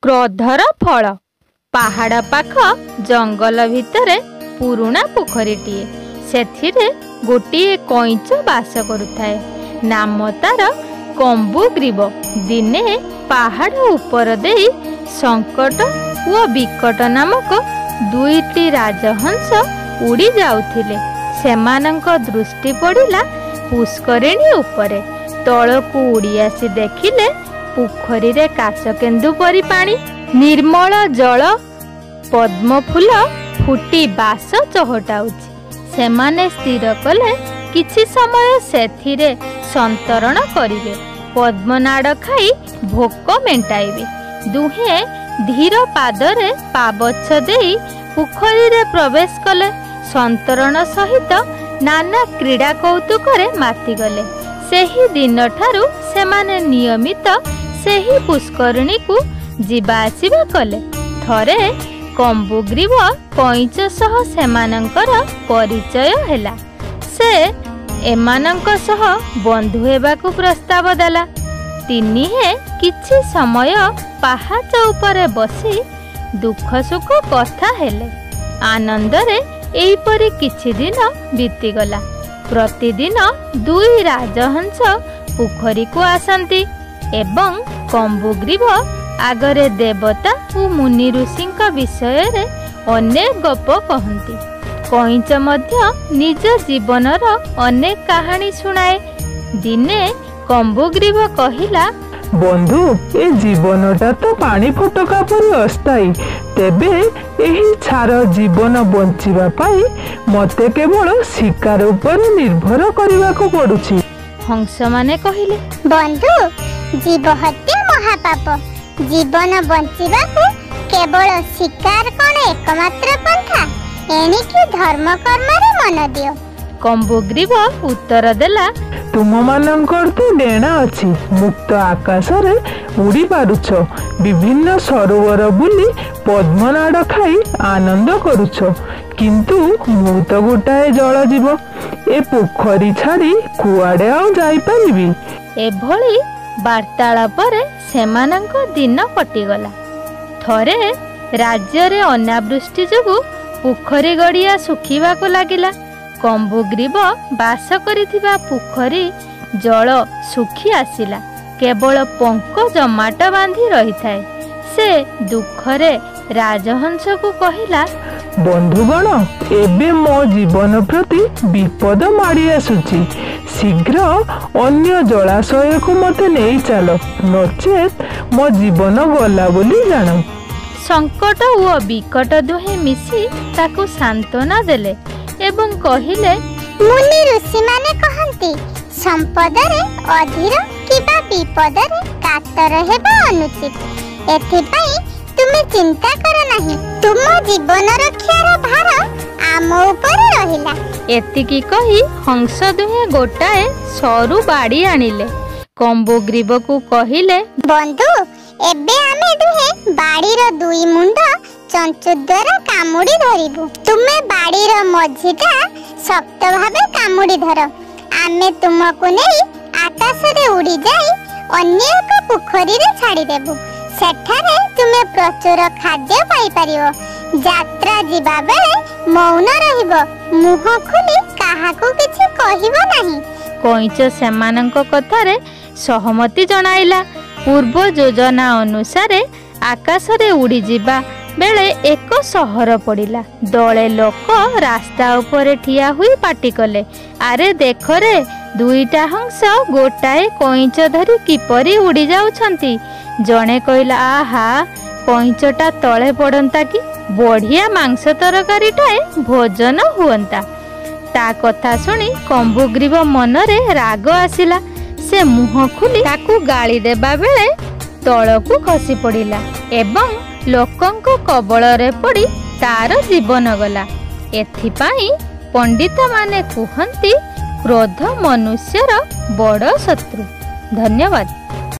କ୍ରୋଧର ଫଳ। ପାହାଡ଼ ପାଖ ଜଙ୍ଗଲ ଭିତରେ ପୁରୁଣା ପୋଖରୀଟିଏ। ସେଥିରେ ଗୋଟିଏ କଇଁଚ ବାସ କରୁଥାଏ। ନାମ ତାର କମ୍ବୁଗ୍ରୀବ। ଦିନେ ପାହାଡ଼ ଉପର ଦେଇ ସଙ୍କଟ ଓ ବିକଟ ନାମକ ଦୁଇଟି ରାଜହଂସ ଉଡ଼ି ଯାଉଥିଲେ। ସେମାନଙ୍କ ଦୃଷ୍ଟି ପଡ଼ିଲା ପୁଷ୍କରିଣୀ ଉପରେ। ତଳକୁ ଉଡ଼ି ଆସି ଦେଖିଲେ ପୋଖରୀରେ କାଚକେନ୍ଦୁ ପରି ପାଣି, ନିର୍ମଳ ଜଳ, ପଦ୍ମଫୁଲ ଫୁଟି ବାସ ଚହଟାଉଛି। ସେମାନେ ସ୍ଥିର କଲେ କିଛି ସମୟ ସେଥିରେ ସନ୍ତରଣ କରିବେ, ପଦ୍ମନାଡ଼ ଖାଇ ଭୋକ ମେଣ୍ଟାଇବେ। ଦୁହେଁ ଧୀର ପାଦରେ ପାବଚ୍ଛ ଦେଇ ପୋଖରୀରେ ପ୍ରବେଶ କଲେ। ସନ୍ତରଣ ସହିତ ନାନା କ୍ରୀଡ଼ା କୌତୁକରେ ମାତିଗଲେ। ସେହି ଦିନଠାରୁ ସେମାନେ ନିୟମିତ ସେହି ପୁଷ୍କରିଣୀକୁ ଯିବା ଆସିବା କଲେ। ଥରେ କମ୍ବୁଗ୍ରୀବ କଇଁଚ ସହ ସେମାନଙ୍କର ପରିଚୟ ହେଲା। ସେ ଏମାନଙ୍କ ସହ ବନ୍ଧୁ ହେବାକୁ ପ୍ରସ୍ତାବ ଦେଲା। ତିନିହେଁ କିଛି ସମୟ ପାହାଚ ଉପରେ ବସି ଦୁଃଖ ସୁଖ କଥା ହେଲେ। ଆନନ୍ଦରେ ଏହିପରି କିଛି ଦିନ ବିତିଗଲା। ପ୍ରତିଦିନ ଦୁଇ ରାଜହଂସ ପୋଖରୀକୁ ଆସନ୍ତି ଏବଂ କମ୍ବୁଗ୍ରୀବ ଆଗରେ ଦେବତା ଓ ମୁନି ଋଷିଙ୍କ ବିଷୟରେ ଅନେକ ଗପ କହନ୍ତି। କଇଁଚ ମଧ୍ୟ ନିଜ ଜୀବନର ଅନେକ କାହାଣୀ ଶୁଣାଏ। ଦିନେ କମ୍ବୁଗ୍ରୀବ କହିଲା, ବନ୍ଧୁ, ଏ ଜୀବନଟା ତ ପାଣି ଫୋଟକା ପରି ଅସ୍ଥାୟୀ। ତେବେ ଏହି ଛାର ଜୀବନ ବଞ୍ଚିବା ପାଇଁ ମୋତେ କେବଳ ଶିକାର ଉପରେ ନିର୍ଭର କରିବାକୁ ପଡୁଛି। ହଂସମାନେ କହିଲେ, ବନ୍ଧୁ, ଜୀବ ହତ୍ୟା ମହାପାପ। ଜୀବନ ବଞ୍ଚିବାକୁ କେବଳ ଶିକାର କଣ ଏକମାତ୍ର ପନ୍ଥା? ଏଣିକି ଧର୍ମ କର୍ମରେ ମନ ଦିଅ। କମ୍ବୁଗ୍ରୀବ ଉତ୍ତର ଦେଲା, ତୁମମାନଙ୍କର ତ ଡେଣା ଅଛି, ମୁକ୍ତ ଆକାଶରେ ଉଡ଼ି ପାରୁଛ, ବିଭିନ୍ନ ସରୋବର ବୁଲି ପଦ୍ମନାଡ଼ ଖାଇ ଆନନ୍ଦ କରୁଛ। କିନ୍ତୁ ମୁଁ ତ ଗୋଟାଏ ଜଳଜୀବ, ଏ ପୋଖରୀ ଛାଡ଼ି କୁଆଡ଼େ ଆଉ ଯାଇପାରିବି? ଏଭଳି ବାର୍ତ୍ତାଳାପରେ ସେମାନଙ୍କ ଦିନ କଟିଗଲା। ଥରେ ରାଜ୍ୟରେ ଅନାବୃଷ୍ଟି ଯୋଗୁଁ ପୋଖରୀ ଗଡ଼ିଆ ଶୁଖିବାକୁ ଲାଗିଲା। କମ୍ବୁଗ୍ରୀବ ବାସ କରିଥିବା ପୋଖରୀ ଜଳ ଶୁଖି ଆସିଲା, କେବଳ ପଙ୍କ ଜମାଟ ବାନ୍ଧି ରହିଥାଏ। ସେ ଦୁଃଖରେ ରାଜହଂସକୁ କହିଲା, ବନ୍ଧୁଗଣ, ଏବେ ମୋ ଜୀବନ ପ୍ରତି ବିପଦ ମାଡ଼ି ଆସୁଛି। ଶୀଘ୍ର ଅନ୍ୟ ଜଳାଶୟକୁ ମୋତେ ନେଇ ଚାଲ, ନଚେତ୍ ମୋ ଜୀବନ ଗଲା ବୋଲି ଜାଣ। ସଙ୍କଟ ଓ ବିକଟ ଦୁହେଁ ମିଶି ତାକୁ ସାନ୍ତ୍ୱନା ଦେଲେ ଏବଂ କହିଲେ, ମୁନି ଋଷିମାନେ କହନ୍ତି, ସମ୍ପଦରେ ଅଧୀର କିମ୍ବା ବିପଦରେ କାତର ହେବା ଅନୁଚିତ। ଏଥିପାଇଁ ତୁମେ ଚିନ୍ତା କର ନାହିଁ। ତୁମ ଜୀବନ ରକ୍ଷାର ଭାର ଆମ ଉପରେ ରହିଲା। ଏତିକି କହି ହଂସ ଦୁହେଁ ଗୋଟାଏ ସରୁ ବାଡ଼ି ଆଣିଲେ। କମ୍ବୁଗ୍ରୀବକୁ କହିଲେ, ବନ୍ଧୁ, ଏବେ ଆମେ ଦୁହେଁ ବାଡ଼ିର ଦୁଇ ମୁଣ୍ଡ ଚଞ୍ଚୁ ଦ୍ୱାରା କାମୁଡ଼ି ଧରିବୁ। ତୁମେ ବାଡ଼ିର ମଝିଟା ଶକ୍ତ ଭାବେ କାମୁଡ଼ି ଧର। ଆମେ ତୁମକୁ ନେଇ ଆକାଶରେ ଉଡ଼ି ଯାଇ ଅନ୍ୟ ଏକ ପୋଖରୀରେ ଛାଡ଼ିଦେବୁ। ସେଠାରେ ତୁମେ ପ୍ରଚୁର ଖାଦ୍ୟ ପାଇପାରିବ। ଯାତ୍ରା ଯିବା ବେଳେ ମୌନ ରହିବ, ମୁହଁ ଖୋଲି କାହାକୁ କିଛି କହିବ ନାହିଁ। କଇଁଚ ସେମାନଙ୍କ କଥାରେ ସହମତି ଜଣାଇଲା। ପୂର୍ବ ଯୋଜନା ଅନୁସାରେ ଆକାଶରେ ଉଡ଼ିଯିବା ବେଳେ ଏକ ସହର ପଡ଼ିଲା। ଦଳେ ଲୋକ ରାସ୍ତା ଉପରେ ଠିଆ ହୋଇ ପାଟି କଲେ, ଆରେ ଦେଖରେ, ଦୁଇଟା ହଂସ ଗୋଟାଏ କଇଁଚ ଧରି କିପରି ଉଡ଼ି ଯାଉଛନ୍ତି। ଜଣେ କହିଲା, ଆହା, କଇଁଚଟା ତଳେ ପଡ଼ନ୍ତା କି, ବଢ଼ିଆ ମାଂସ ତରକାରୀଟାଏ ଭୋଜନ ହୁଅନ୍ତା। ତା କଥା ଶୁଣି କମ୍ବୁଗ୍ରୀବ ମନରେ ରାଗ ଆସିଲା। ସେ ମୁହଁ ଖୋଲି ତାକୁ ଗାଳି ଦେବା ବେଳେ ତଳକୁ ଖସି ପଡ଼ିଲା ଏବଂ ଲୋକଙ୍କ କବଳରେ ପଡ଼ି ତାର ଜୀବନ ଗଲା। ଏଥିପାଇଁ ପଣ୍ଡିତମାନେ କୁହନ୍ତି, କ୍ରୋଧ ମନୁଷ୍ୟର ବଡ଼ ଶତ୍ରୁ। ଧନ୍ୟବାଦ।